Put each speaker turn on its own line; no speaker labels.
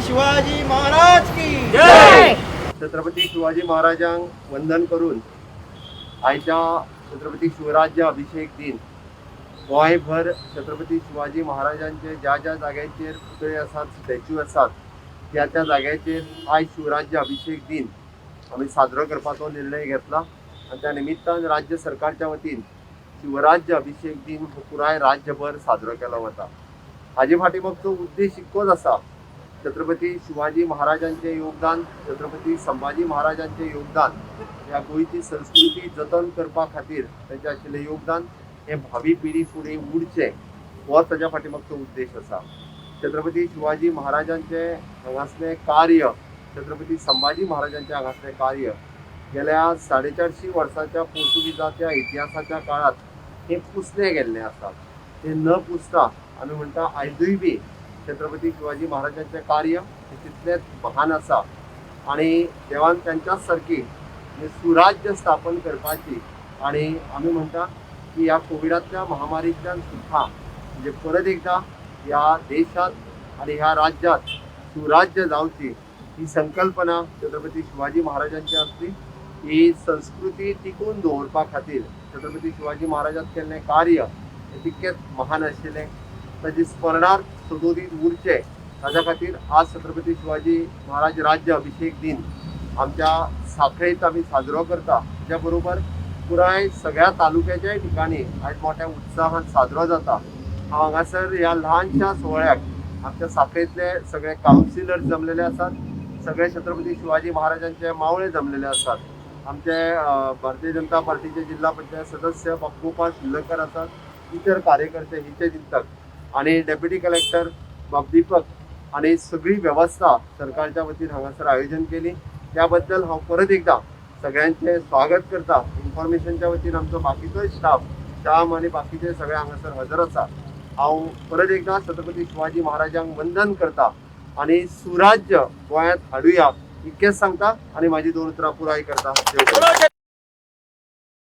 शिवाजी महाराज की
जय.
छत्रपती शिवाजी महाराजांक वंदन करून आयच्या छत्रपती शिवराज्य अभिषेक दिन गोंयभर छत्रपती शिवाजी महाराजांचे ज्या ज्या जाग्यांचेर पुतळे आसात, स्टॅच्यू आसात, त्या त्या जाग्याचेर आयज शिवराज्य अभिषेक दिन आमी साजरो करपाचो निर्णय घेतला आनी त्या निमित्तान राज्य सरकारच्या वतीन शिवराज्य अभिषेक दिन हो पुराय राज्यभर साजरो केलो वता. हाजे फाटी मागचो उद्देश इतकोच आसा, छत्रपती शिवाजी महाराजांचे योगदान, छत्रपती संभाजी महाराजांचे योगदान, ह्या गोंयची संस्कृती जतन करपा खातीर तांचें आशिल्लें योगदान हें भावी पिढी फुडें उरचें हो ताज्या फाटी मागचो उद्देश आसा. छत्रपती शिवाजी महाराजांचें हांगासलें कार्य, छत्रपती संभाजी महाराजांचें हांगासलें कार्य गेल्या 450 वर्साच्या पोर्तुगीजाच्या इतिहासाच्या काळात हें पुसलें गेल्लें आसा. तें न पुसता आमी म्हणटा आयजूय बी छत्रपती शिवाजी महाराजांचें कार्य हें तितलेंच महान आसा आनी देवान तांच्याच सारकी म्हणजे सुराज्य स्थापन करपाची आनी आमी म्हणटा की ह्या कोविडांतल्या महामारींतल्यान सुद्दां म्हणजे परत एकदां ह्या देशांत आनी ह्या राज्यांत सुराज्य जावची ही संकल्पना छत्रपती शिवाजी महाराजांची आसली. ही संस्कृती टिकून दवरपा खातीर छत्रपती शिवाजी महाराजान केल्लें कार्य हें तितकेंच महान आशिल्लें. ताजी स्मरणार्थ सदोदीत उरचें ताज्या खातीर आज छत्रपती शिवाजी महाराज राज्य अभिषेक दिन आमच्या साखळेत आमी साजरो करता. त्या बरोबर पुराय सगळ्या तालुक्याच्याय ठिकाणी आयज मोठ्या उत्साहान साजरो जाता. हांव हांगासर ह्या ल्हानशा सुवाळ्याक आमच्या साखळेंतले सगळे कावन्सिलर जमलेले आसात, सगळे छत्रपती शिवाजी महाराजांचे मावळे जमलेले आसात, आमचे भारतीय जनता पार्टीचे जिल्हा पंचायत सदस्य बाब गोपाळ शिल्लकर आसात, इतर कार्यकर्ते, हिचे चिंतक आणि डेप्युटी कलेक्टर बाब दीपक आणि सगळी वेवस्था सरकारच्या वतीन हांगासर आयोजन केली त्याबद्दल हांव परत एकदा सगळ्यांचे स्वागत करता. इन्फॉर्मेशनच्या वतीन आमचो बाकीचोय स्टाफ श्याम आणि बाकीचे सगळे हांगासर हजर आसा. हांव परत एकदा छत्रपती शिवाजी महाराजांक वंदन करता आणि सुराज्य गोंयांत हाडुया इतकेंच सांगता आणि माझी दोन उतरां पुराय करता. देव करूं.